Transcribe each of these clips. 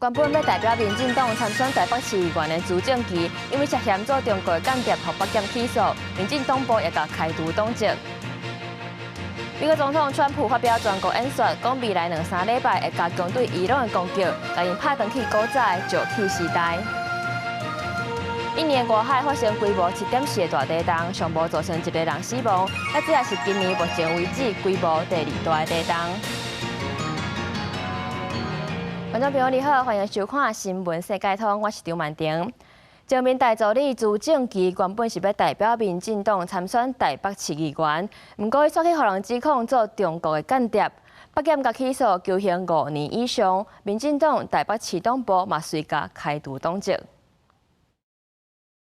原本欲代表民進黨參選台北市議員的朱正奇，因為涉嫌做中國間諜，予北檢起訴，民進黨部也共開除黨籍。美國總統川普發表全國演說，講未來兩三禮拜會加強對伊朗的攻擊，共𪜶拍轉去古早的石器時代。印尼外海發生規模7.4的大地動，上無造成一个人死亡，啊，這也是今年目前為止規模第二大的地動。觀眾朋友你好，歡迎收看《新聞世界通》，我是張曼婷。前民代助理朱正奇原本是欲代表民進黨參選台北市議員，毋過伊煞去予人指控做中國的間諜，北檢共起訴求刑5年以上，民進黨台北市黨部嘛隨共開除黨籍。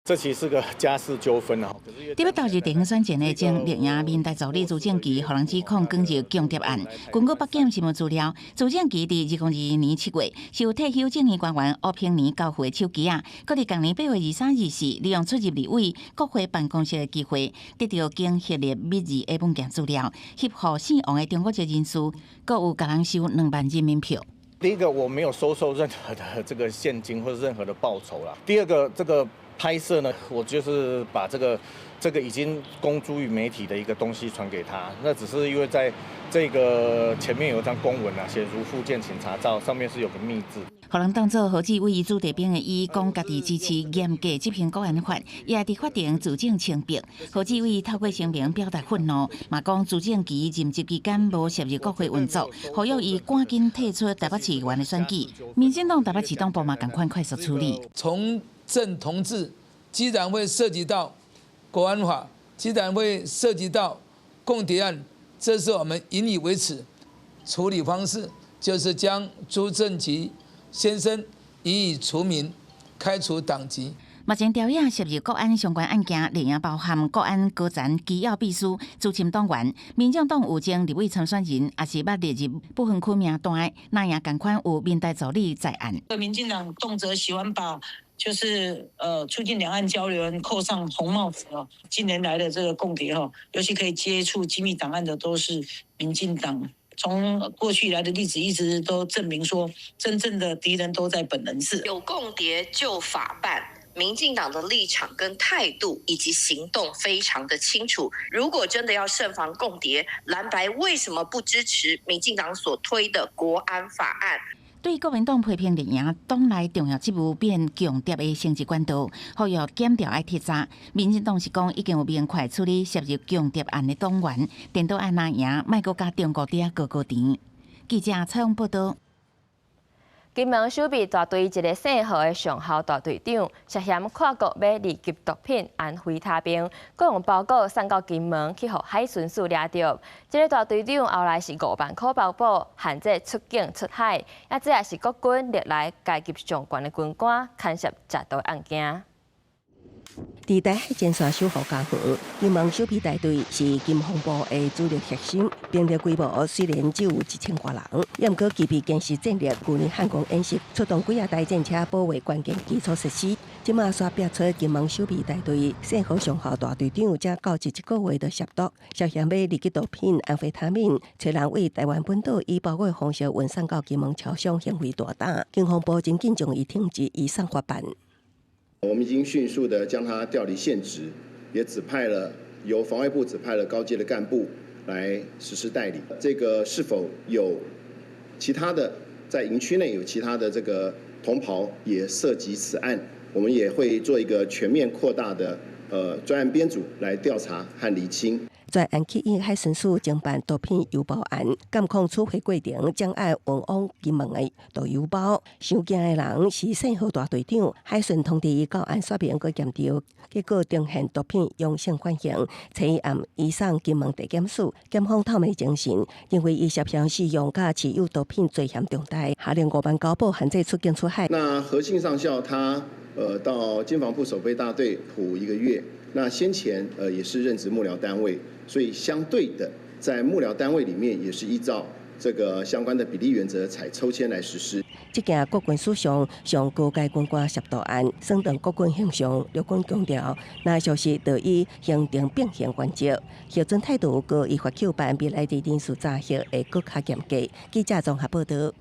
這其實是個家事糾紛啊！佇欲投入地方選戰的前綠營民代助理朱正奇，予人指控捲入共諜案。根據北檢新聞資料，朱正奇佇2022年7月，受退休政院官員吳平年交付的手機仔，閣佇同年8月23、24，利用出入立委國會辦公室的機會，得著經核列密字的文件資料，翕予姓王的中國籍人士，閣有共人收2萬人民票。第一個，我沒有收受任何的這個現金或者任何的報酬啦。第二個，這個拍攝呢，我就是把這個已經公諸於媒體的一個東西傳給他，那只是因為在這個前面有一張公文啊，寫如附件請查照，上面是有個密字。予人當做何志偉子弟兵的伊，講家己支持嚴格執行國安法，也佇法庭自證清白。何志偉透過聲明表達憤怒，嘛講朱正奇任職期間無涉入國會運作，呼籲伊趕緊退出台北市議員的選舉。民進黨台北市黨部嘛仝款快速處理。從政同志，既然會涉及到國安法，既然會涉及到共諜案，這是我們引以為恥。處理方式就是將朱正奇先生予以除名、開除黨籍。目前調查涉入國安相關案件，另外包含國安高層機要秘書、資深黨員、民進黨有前立委參選人，也是捌列入不分區名單的，那也仝款有民代助理在案。民進黨動輒喜歡把就是促進兩岸交流扣上紅帽子哦。近年來的這個共諜哈，尤其可以接觸機密檔案的都是民進黨。從過去以來的例子一直都證明說，真正的敵人都在本人是。有共諜就法辦，民進黨的立場跟態度以及行動非常的清楚。如果真的要慎防共諜，藍白為什麼不支持民進黨所推的國安法案？對國民黨批評綠營黨內重要職務變共諜的升級管道，呼籲檢調愛徹查。民進黨是講已經有明確處理涉入共諜案的黨員，顛倒愛藍營，莫閣佮中國佇遐高高甜。記者採訪報道。金門守備大隊一个姓何的上校大隊長，涉嫌跨國買二級毒品安非他命，閣用包裹送到金門去予海巡署掠著。這个大隊長後來是5萬箍包保，限制出境出海。啊，這也是國軍歷來階級上懸的軍官牽涉詐賭案件。佇台海前線守護家園，金門守備大隊是金防部的主力核心，兵力規模雖然只有1000外人，毋過具備堅實戰力。舊年漢光演習出動幾仔台戰車保衛關鍵基礎設施，這馬煞爆出金門守備大隊姓何上校大隊長，才到職一個月就涉毒，涉嫌買二級毒品安非他命，揣人對台灣本島以包裹方式運送到金門僑鄉，行為大膽，金防部真緊將伊停職，移送法辦。我們已經迅速的將他調離現職，也指派了由防衛部指派了高階的幹部來實施代理。這個是否有其他的在營區內有其他的這個同袍也涉及此案，我們也會做一個全面擴大的專案編組來調查和釐清。專案起因海巡署偵辦毒品郵包案，監控處理過程將愛運往金門的毒郵包。傷驚的人是姓何大隊長，海巡通知伊到案說明閣檢調，結果呈現毒品陽性反應，初一暗移送金門地檢署，檢方透明偵訊，認為伊涉嫌使用佮持有毒品罪嫌重大，下令5萬交保限制出境出海。那何姓上校他到經防部守備大隊輔一個月，那先前也是任職幕僚單位。所以相對的，在幕僚單位裡面也是依照這個相關的比例原則，採抽籤來實施。這件國軍史上上高階軍官涉毒案，損斷國軍形象。陸軍強調，若屬實就以行動並行原則，核准態度，閣依法扣辦，未來佇人事查核會閣較嚴格。記者綜合報道。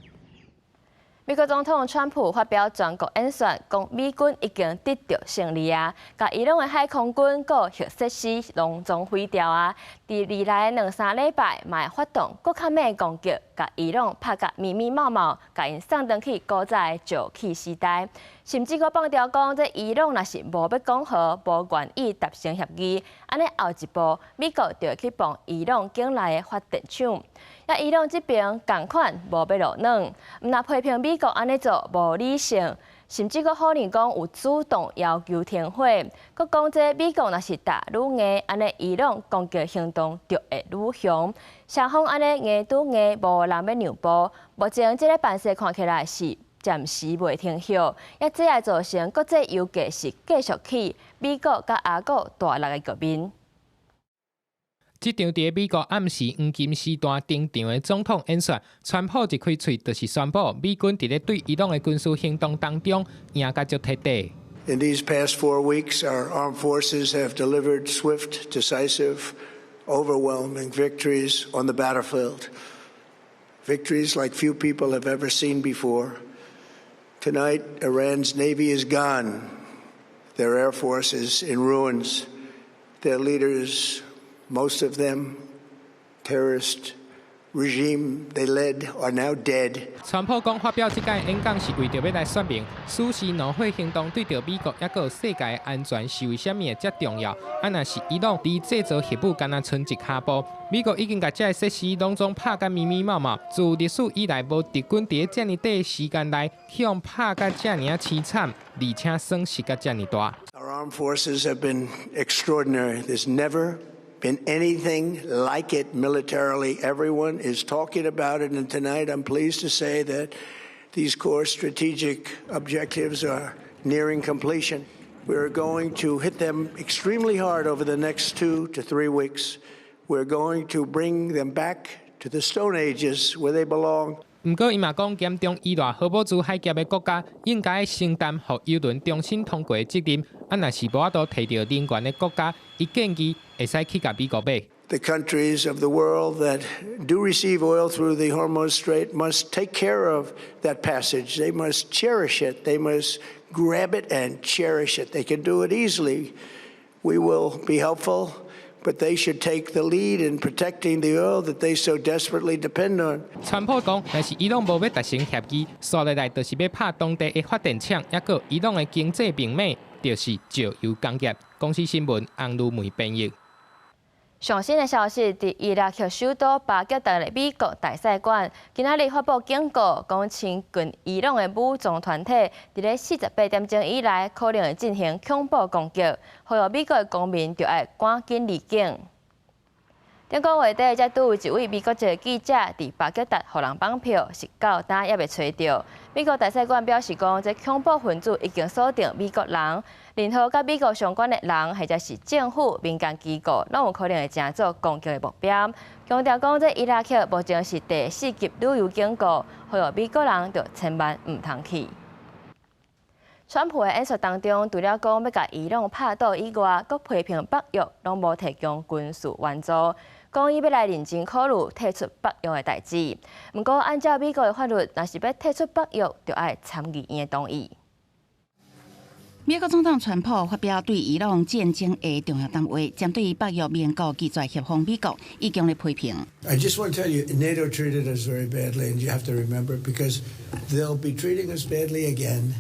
美國總統川普發表全國演說，講美軍已經得著勝利啊，共伊朗的海空軍佮核設施攏總毀掉啊。佇未來兩三禮拜，嘛會發動閣較猛攻擊，共伊朗拍甲密密麻麻，共𪜶送轉去古早的石器時代。甚至閣放調講，這伊朗若是無欲講和，無願意達成協議，按呢後一步，美國就會去碰伊朗境內的發電廠。啊，伊朗這邊仝款無欲落軟，毋但批評美國按呢做無理性，甚至閣否認講有主動要求停火，閣講這美國若是打愈硬，按呢伊朗攻擊行動就會愈兇。雙方按呢硬拄硬，無人欲讓步。目前這个盤勢看起來是暫時袂停歇，也這會造成國際油價是繼續起，美國佮阿國大落的局面。這場佇美國暗時黃金時段登場的總統演說，川普一開喙就是宣布美軍佇咧對伊朗的軍事行動當中贏甲足徹底。 In these past 4 weeks, our armed forces have delivered swift, decisive, overwhelming victories on the battlefield. Victories like few people have ever seen before. Tonight, Iran's navy is gone. Their air force is in ruins. Their leaders, most of them terrorist regime they led, are now dead. 川普講發表這擺演講是為著欲來說明，死士怒火行動對著美國抑閣世界安全是為啥物會遮重要。啊，若是伊朗離製造核武干焦賰一跤步，美國已經共這个設施攏總拍甲密密麻麻。自歷史以來，無敵軍佇遮爾短時間內去予拍甲遮爾仔淒慘，而且損失甲遮爾大。 Our armed forces have been extraordinary. There's never been anything like it militarily. Everyone is talking about it, and tonight I'm pleased to say that these core strategic objectives are nearing completion. We are going to hit them extremely hard over the next 2 to 3 weeks. We're going to bring them back to the Stone Ages, where they belong. 毋過，伊嘛講，嚴重依賴荷姆茲海峽的國家應該承擔予油輪重新通過的責任。啊，若是無法度提著能源的國家，伊建議會使去共美國買。 The countries of the world that do receive oil through the Hormuz Strait must take care of that passage. They must cherish it. They must grab it and cherish it. They can do it easily. We will be helpful, but they should take the lead in protecting the oil that they so desperately depend on. 川普講，若是伊朗無欲達成協議，紲落來就是欲拍當地的發電廠，抑閣伊朗的經濟命脈，就是石油工業。公視新聞，洪如梅編譯。上新的消息，佇伊拉克首都巴格達的美國大使館，今仔日發布警告，講親近伊朗的武裝團體，佇咧48點鐘以內可能會進行恐怖攻擊，呼籲美國的公民著愛趕緊離境。頂個月底，才拄有一位美國籍記者佇巴格達予人綁票，是到今猶未揣著。美國大使館表示講，這恐怖分子已經鎖定美國人，任何佮美國相關的人，或者是政府、民間機構，攏有可能會成做攻擊的目標。強調講，這伊拉克目前是第四級旅遊警告，呼籲美國人著千萬毋通去。川普的演說當中，除了講欲共伊朗拍倒以外，閣批評北約攏無提供軍事援助，講伊欲來認真考慮退出北約的代誌。毋過，按照美國的法律，若是欲退出北約，就愛參議院的同意。美國總統川普發表對伊朗戰爭的重要談話，針對北約盟國拒絕協防美國，伊強烈批評。 I just want to tell you, NATO treated us very badly, and you have to remember, because they'll be treating us badly again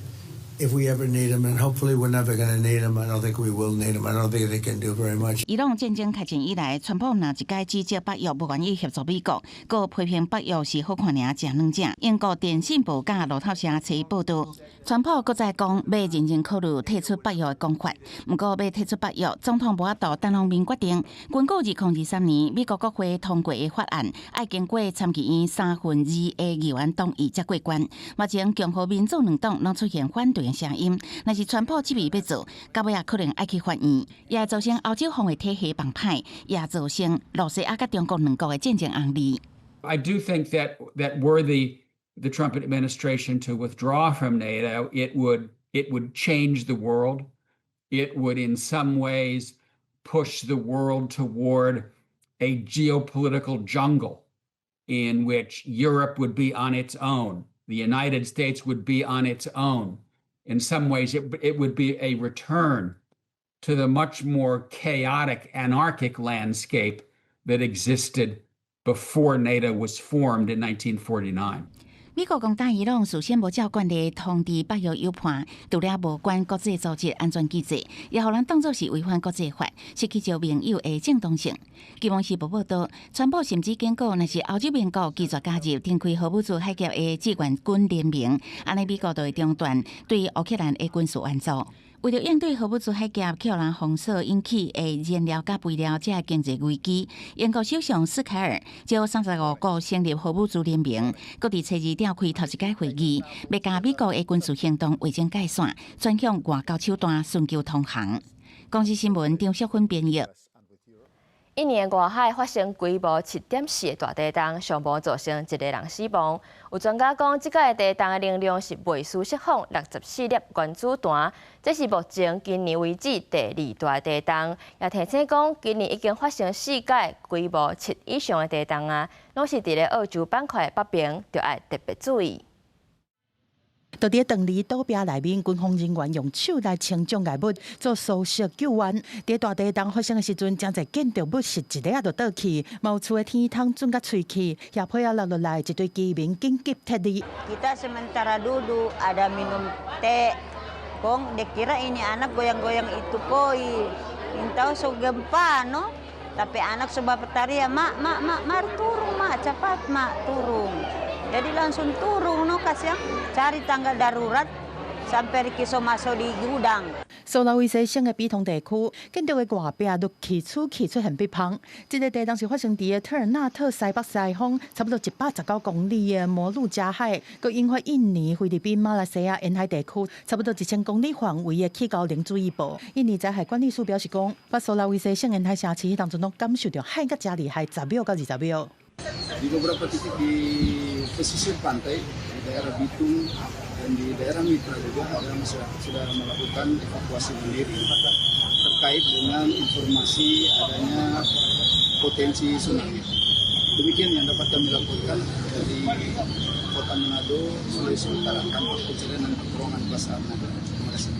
if we ever need them, and hopefully we're never going to need them. I don't think we will need them. I don't think they can do very much. 伊朗戰爭開戰以來，川普若一擺指責北約無願意協助美國，閣批評北約是好看爾食軟食。英國電信報佮路透社初報導，川普閣再講欲認真考慮退出北約的講法。毋過欲退出北約，總統無法度單方面決定。根據2023年美國國會通過的法案，愛經過參議院三分二的議員同意才過關。目前共和民主兩黨攏出現反對的聲音，若是川普這擺欲做，到尾仔可能愛去法院，也會造成歐洲防衛體系崩壞，也造成羅西亞佮中國兩國的戰爭紅利。 I do think that were the Trump administration to withdraw from NATO, it would change the world. It would in some ways push the world toward a geopolitical jungle in which Europe would be on its own. The United States would be on its own. In some ways, it would be a return to the much more chaotic, anarchic landscape that existed before NATO was formed in 1949. 美國攻打伊朗，事先無照慣例通知北約友伴，除了無關國際組織安全機制，也予人當作是違反國際法，失去招盟友的正當性。金融時報報道，川普甚至警告，若是歐洲盟國拒絕加入展開荷姆茲海峽的志願軍聯盟，按呢美國就會中斷對烏克蘭的軍事援助。為著應對荷姆茲海峽予人封鎖引起的燃料佮肥料這經濟危機，英國首相斯凱爾召35國成立荷姆茲聯盟，閣佇初二召開頭一擺會議，欲共美國的軍事行動劃清界線，轉向外交手段尋求通航。公視新聞張淑芬編譯。印尼外海發生規模7.4的大地動，上無造成一個人死亡。有專家講，這擺地動的能量是袂輸釋放64粒原子彈，這是目前今年為止第二大地動。也提醒講，今年已經發生四擺規模七以上的地動啊，攏是佇咧澳洲板塊北邊，著愛特別注意。佇咧長離島壁內面，軍方人員用手來清障礙物做搜索救援。佇大地動發生的時陣，誠濟建築物是一下仔就倒去，嘛有厝的天窗準共碎去，斜坡仔落落來，一堆居民緊急撤離。 Kita sementara duduk ada minum teh, kong dikira ini anak goyang-goyang itu koi, entah so gempa no, tapi anak so babatariak, mak mak mak mari turun mak cepat mak turun. Jadi langsung turun no kasiang cari tangga darurat sampai riki so masuk di gudang. 蘇拉威西省的比通地區，建築的外壁落去出去出現壁縫。這個地動是發生佇特爾納特西北西方差不多119公里的摩鹿加海，閣引發印尼、菲律賓、馬來西亞沿海地區差不多1000公里範圍的起高能注意報。印尼災害管理署表示講，北蘇拉威西省沿海城市彼當陣攏感受著海較誠厲害，10秒到20秒。 Di beberapa titik di pesisir pantai di daerah Bitung dan di daerah Mitra juga ada masyarakat sudah melakukan evakuasi mandiri terkait dengan informasi adanya potensi tsunami. Demikian yang dapat kami laporkan dari Kota Manado, Sulawesi Utara, Kantor Pencarian dan Pertolongan Basarnas Manado. Terima kasih.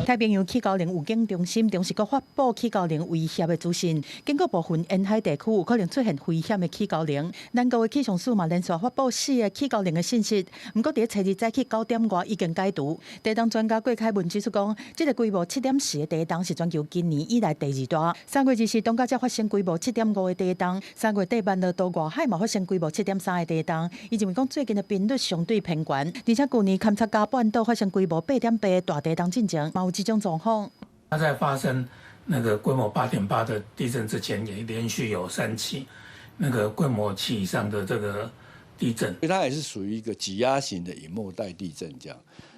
太平洋起高能預警中心同時閣發布起高能威脅的資訊，警告部分沿海地區有可能出現危險的起高能。南國的氣象署嘛連續發布四个起高能的信息，毋過佇初二早起9點外已經解除。地動專家郭凱文指出講，這个規模7.4的地動是全球今年以來第二大。3月24東加才發生規模7.5的地動，3月底萬樂島外海嘛發生規模7.3的地動。伊認為講最近的頻率相對偏懸，而且舊年堪察加半島發生規模8.8的大地動進前，嘛有這種狀況。它在發生那個規模8.8的地震之前，也連續有三起那個規模7以上的這個地震。它也是屬於一個擠壓型的隱沒帶地震，這樣。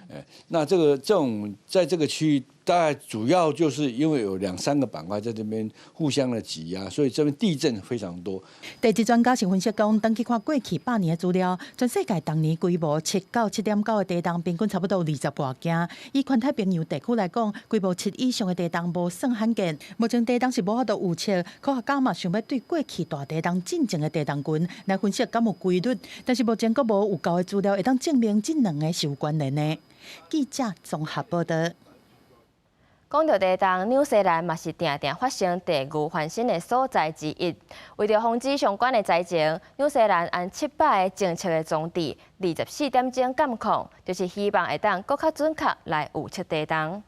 哎，那這個這種在這個區域，大概主要就是因為有兩三個板塊在這邊互相的擠壓，所以這邊地震非常多。地質專家是分析講，當去看過去100年的資料，全世界逐年規模7到7.9的地動，平均差不多20外件。以環太平洋地區來講，規模七以上的地動無算罕見。目前地動是無法度預測，科學家嘛想欲對過去大地動進前的地動群來分析敢有規律，但是目前閣無有夠的資料會當證明這兩个是有關聯的。記者綜合報道。講著地動，紐西蘭嘛是定定發生地牛翻身的所在之一。為著防止相關的災情，紐西蘭安700个偵測的裝置，24點鐘監控，就是希望會當閣較準確來預測地動。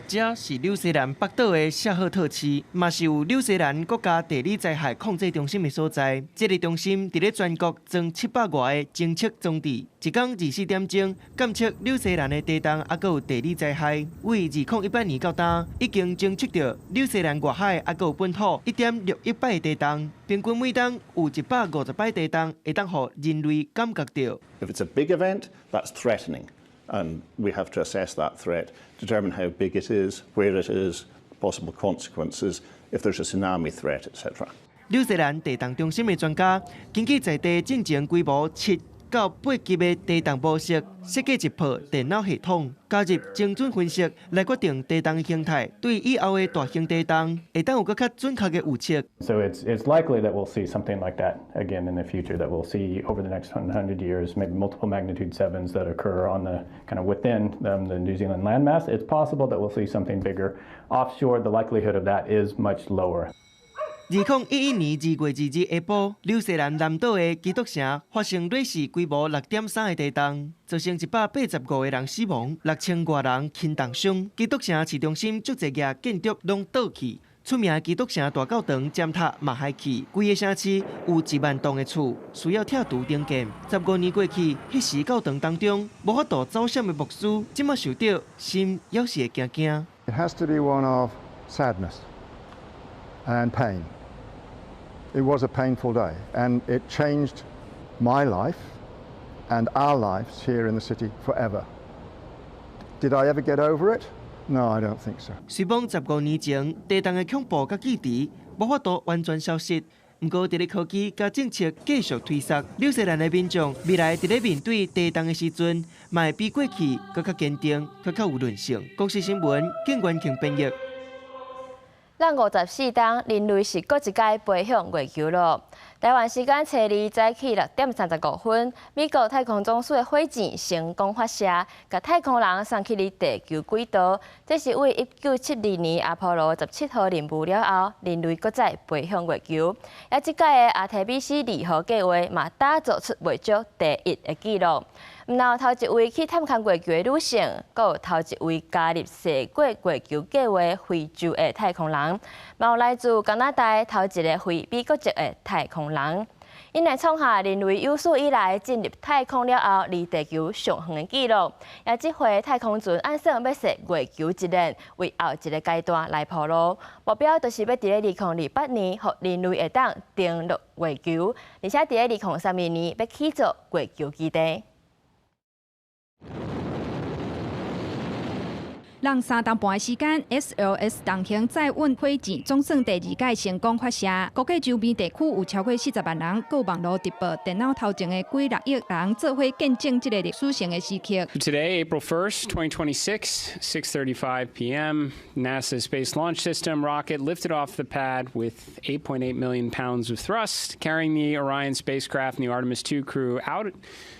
這是紐西蘭北島的謝赫特市，嘛是有紐西蘭國家地理災害控制中心的所在。這个中心佇咧全國裝700外个偵測裝置，一工24點鐘監測紐西蘭的地動，猶閣有地理災害。為2018年到今，已經偵測著紐西蘭外海猶閣有本土1.61擺的地動，平均每冬有150擺地動會當予人類感覺著。 If it's a big event, that's threatening. And we have to assess that threat, determine how big it is, where it is, possible consequences, if there's a tsunami threat, etc. 紐西蘭地動中心的專家根據在地進前規模七到8級的地動模式，設計一套電腦系統，加入精準分析來決定地動的形態，對以後的大型地動會當有閣較準確的預測。 So it's likely that we'll see something like that again in the future. That we'll see over the next 100 years, maybe multiple magnitude sevens that occur on the kind of within the New Zealand landmass. It's possible that we'll see something bigger offshore. The likelihood of that is much lower. 2011年2月2日下晡，紐西蘭南島的基督城發生芮氏規模6.3的地動，造成185個人死亡，6000外人輕重傷。基督城市中心足濟額建築攏倒去，出名的基督城大教堂尖塔嘛害去，規個城市有1萬棟的厝需要拆除重建。15年過去，彼時教堂當中無法度走閃的牧師，這馬想著心猶是會驚驚。 It has to be one of sadness and pain. It was a painful day, and it changed my life and our lives here in the city forever. Did I ever get over it? No, I don't think so. 雖罔15年前地動的恐怖佮記憶無法度完全消失，毋過佇咧科技佮政策繼續推捒，紐西蘭的民眾未來佇咧面對地動的時陣，嘛會比過去閣較堅定、閣較有韌性。公視新聞，景元慶編譯。咱54冬，人類是閣一擺飛向月球囉。台灣時間初二早起6點35分，美國太空總署的火箭成功發射，共太空人送去佇地球軌道。這是為1972年阿波羅17號任務了後，人類閣再飛向月球。也這屆的阿提米斯2號計劃嘛，打造出袂少第一的紀錄。毋但頭一位去探勘月球的女性，閣有頭一位加入踅過月球計劃非洲的太空人，嘛有來自加拿大頭一个非美國籍的太空人。𪜶來創下人類有史以來進入太空了後離地球上遠的紀錄。也這回太空船按算欲踅月球一輪，為後一个階段來鋪路。目標就是欲佇咧2028年，予人類會當登陸月球，而且佇咧2032年欲起造月球基地。人3點半的時間，SLS 重型載運火箭總算第二擺成功發射。估計周邊地區有超過40萬人，閣網路直播電腦頭前的幾六億人做伙見證這个歷史性的時刻。 Today, April 1st, 2026, 6:35 p.m., NASA Space Launch System rocket lifted off the pad with 8.8 million pounds of thrust, carrying the Orion spacecraft and the Artemis 2 crew out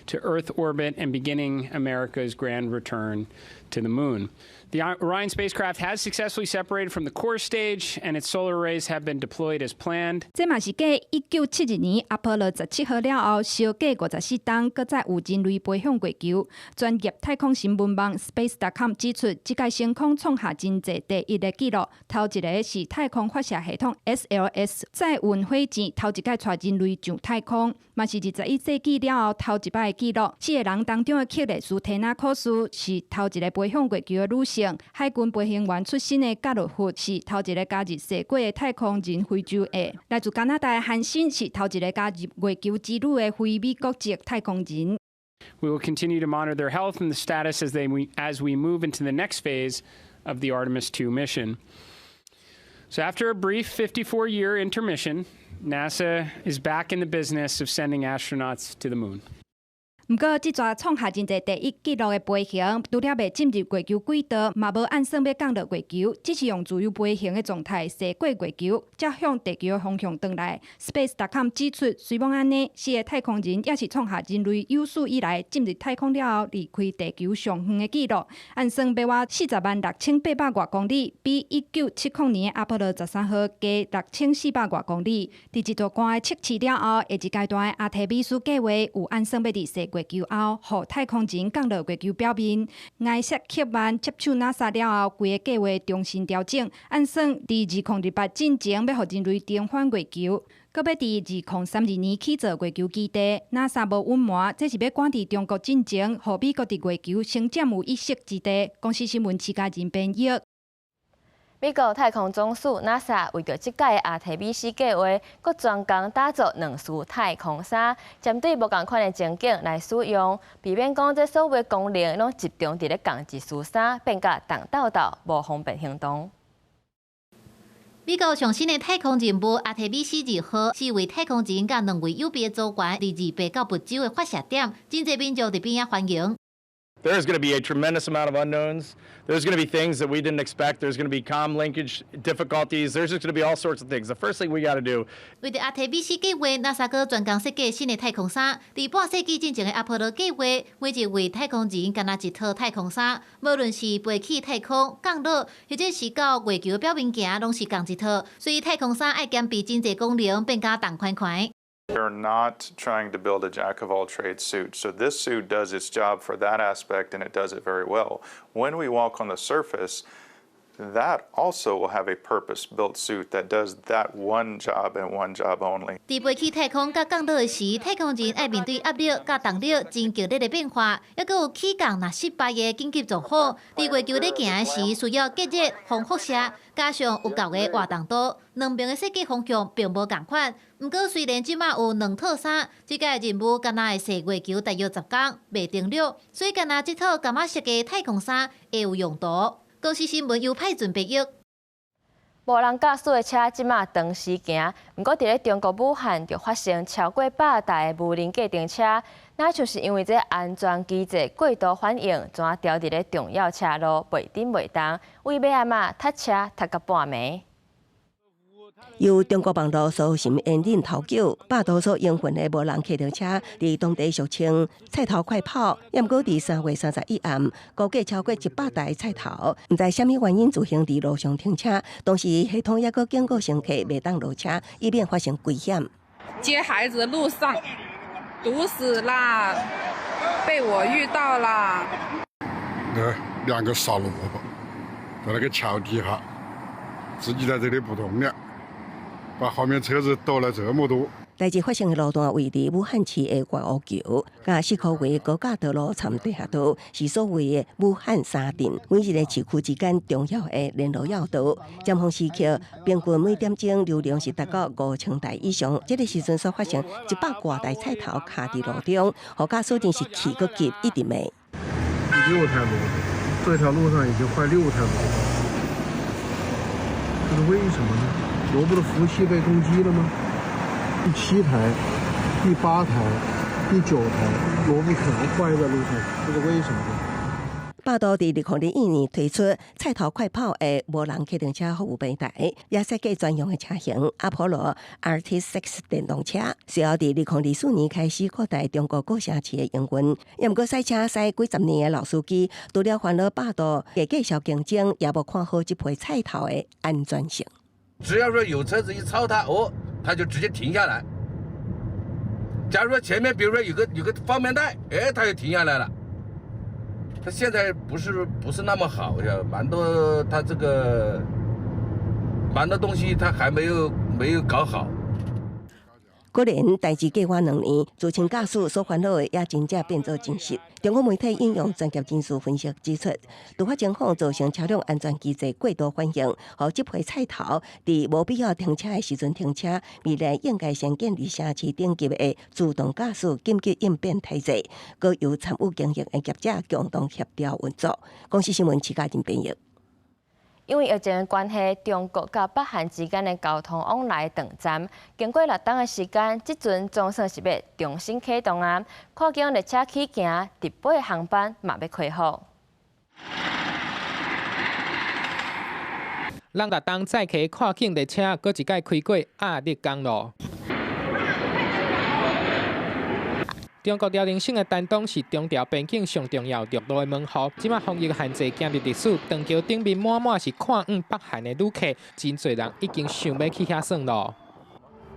to Earth orbit and beginning America's grand return to the moon. The Orion spacecraft has successfully separated from the core stage, and its solar arrays have been deployed as planned. 這嘛是繼1972年阿波羅17號了後，相隔54冬，閣再有人類飛向月球。專業太空新聞網 Space.com 指出，這屆升空創下真濟第一的紀錄。頭一个是太空發射系統 SLS 載運火箭頭一擺帶人類上太空，嘛是21世紀了後頭一擺的紀錄。四个人當中的克里斯提娜考斯是頭一个飛向月球的女性。海軍飛行員出身的加洛夫是頭一个加入踅過的太空人非洲裔。來自加拿大的韓森是頭一个加入月球之旅的非美國籍太空人。 We will continue to monitor their health and the status as we move into the next phase of the Artemis 2 mission. So after a brief 54-year intermission, NASA is back in the business of sending astronauts to the moon. 毋過，這逝創下真濟第一紀錄的飛行，除了未進入月球軌道，嘛無按算欲降落月球，只是用自由飛行的狀態踅過月球，才向地球的方向轉來。Space.com 指出，雖罔按呢，四个太空人也是創下人類有史以來進入太空了後離開地球上遠的紀錄。按算欲倚40萬6800外公里，比1970年的阿波羅13號加6400外公里。佇一大段的測試了後，下一階段的阿提米斯計劃有按算欲佇踅月球後，予太空人降落月球表面。艾薩克曼接手 NASA 了後，規个計劃重新調整，按算佇2028進前欲予人類重返月球，閣欲佇2032年起造月球基地。NASA 無隱瞞，這是欲趕佇中國進前，予美國佇月球先佔有一席之地。公視新聞徐嘉仁編譯。美國太空總署 NASA 為著這屆阿提米斯計劃，閣專工打造兩束太空衫，針對無仝款的情景來使用，避免講這所有功能攏集中佇咧仝一束衫，變甲動鬥鬥，無方便行動。美國上新的太空任務阿提米斯二號，四位太空人佮兩位預備組員佇289個發射點，真濟民眾佇邊仔歡迎。 There is going to be a tremendous amount of unknowns. There's going to be things that we didn't expect. There's going to be comm linkage difficulties. There's just going to be all sorts of things. The first thing we got to do. 為著阿提米斯計劃，NASA閣專工設計新的太空衫。佇半世紀進前的阿波羅計劃，每一位太空人敢若一套太空衫，無論是飛去太空、降落，或者是到月球表面行，攏是仝一套。所以太空衫愛兼備真濟功能，變甲重寬寬。 They're not trying to build a jack of all trades suit. So this suit does its job for that aspect, and it does it very well. When we walk on the surface, that also will have a purpose-built suit that does that one job and one job only. 佇飛去太空佮降落的時，太空人愛面對壓力佮重力真劇烈的變化，猶閣有起降若失敗的緊急狀況。佇月球咧行的時，需要隔熱、防輻射，加上有夠的活動度，兩邊的設計方向並無仝款。毋過雖然這馬有兩套衫，這個任務敢若會踅月球大約10工，袂停落，所以敢若這套伽馬設計太空衫會有用途。公視新聞由派準備譯。無人駕駛的車這馬長時行，毋過佇咧中國武漢就發生超過100台的無人計程車，若像是因為這安全機制過度反應，怎啊牢佇咧重要車路袂振袂動，為尾仔嘛塞車塞到半暝。由中國網路搜尋引擎頭叫，百度所營運的無人客車，佇當地俗稱“菜頭快跑”。毋過佇3月31暗，估計超過100台菜頭，毋知啥物原因自行佇路上停車，當時系統猶閣警告乘客袂當落車，以免發生危險。接孩子路上堵死啦，被我遇到啦。那兩個傻蘿蔔在那個橋底下，自己在這裡不動了。把後面車子堵了這麼多。代誌發生的路段位佇武漢市的月湖橋，佮四箍圍高架道路摻地下道，是所謂的武漢三鎮，每一個市區之間重要的聯絡要道。尖峰時刻，平均每點鐘流量是達到5000台以上。這個時陣所發生100外台菜頭卡佇路中，予駕駛真是氣閣急，一直罵。六台騾，這條路上已經壞六台蘿蔔，這是為什麼呢？蘿蔔的服務器被攻擊了嗎？第七台、第八台、第九台蘿蔔全壞在路上，這是為什麼呢？百度佇2021年推出菜頭快跑的無人客動車服務平台，也設計專用的車型阿波羅 RT6 電動車。隨後佇2024年開始擴大中國各城市的營運。毋過賽車賽幾十年的老司機，除了煩惱百度的繼續競爭，也無看好這批菜頭的安全性。只要說有車子一超它，哦，它就直接停下來。假如說前面比如說有個方便帶，哎，它就停下來了。它現在不是那麼好，蠻多它這個蠻多東西它還沒有搞好。果然，代誌過2年，自動駕駛所煩惱的也真正變做真實。中國媒體引用專業人士分析指出，突發情況造成車輛安全機制過度反應，予這批菜頭佇無必要停車的時陣停車。未來應該先建立城市等級的自動駕駛緊急應變體制，閣由參與經營的業者共同協調運作。公視新聞徐嘉仁編譯。因為疫情的關係，中國佮北韓之間的交通往來斷層，經過6冬的時間，這陣總算是欲重新啟動啊！跨境列車起行，直飛航班嘛欲恢復。咱6冬載客跨境列車，閣一擺開過鴨綠江囉。中國遼寧省的丹東是中朝邊境上重要陸路的門戶。這馬防疫限制行入歷史，斷橋頂面滿滿是看往北韓的旅客，真濟人已經想欲去遐耍囉。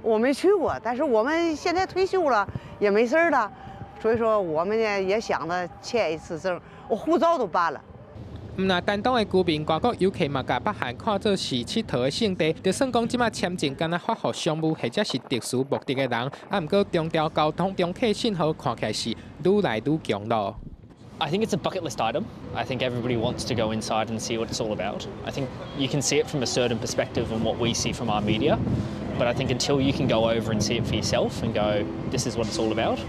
我沒去過，但是我們現在退休了，也沒事了，所以說我們呢也想著簽一次證，我護照都辦了。毋但丹東的居民，外國遊客嘛，共北韓看做是𨑨迌的勝地。就算講這馬簽證敢若發予商務或者是特殊目的的人，啊，毋過中朝交通中客信號看起來是愈來愈強囉。 I think it's a bucket list item. I think everybody wants to go inside and see what it's all about. I think you can see it from a certain perspective and what we see from our media, but I think until you can go over and see it for yourself and go, this is what it's all about.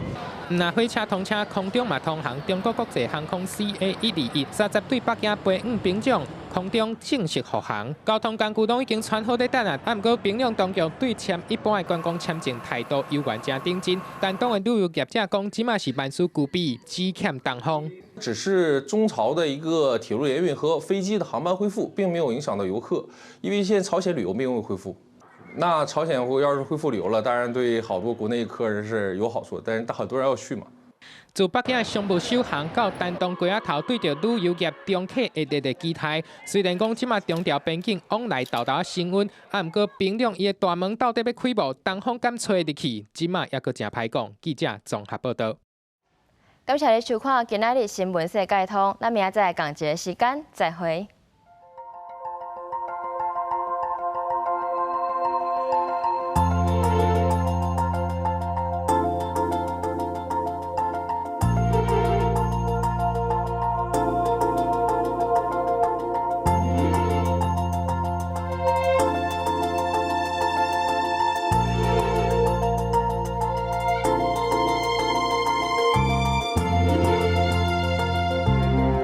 毋但火車通車，空中嘛通航。中國國際航空 CA 12130對北京飛往平壤。空中正式復航。交通工具攏已經喘好咧等啊，啊，毋過平壤當局對簽一般的觀光簽證態度猶原誠認真。丹東的旅遊業者講，這馬是萬事俱備，只欠東風。只是中朝的一個鐵路聯運和飛機的航班恢復，並沒有影響到遊客，因為現在朝鮮旅遊沒有恢復。那朝鮮要是恢復旅遊了，當然對好多國內客人是有好處，但是很多人要去嘛。自北京商務首航到丹東街仔頭，對著旅遊業中客會熱烈期待。雖然講這馬中朝邊境往來沓沓升溫，啊，毋過平壤伊的大門到底欲開無？東風敢吹入去？這馬猶閣誠歹講。記者綜合報導。感謝你收看今仔日新聞世界通，咱明仔載仝一个時間再會。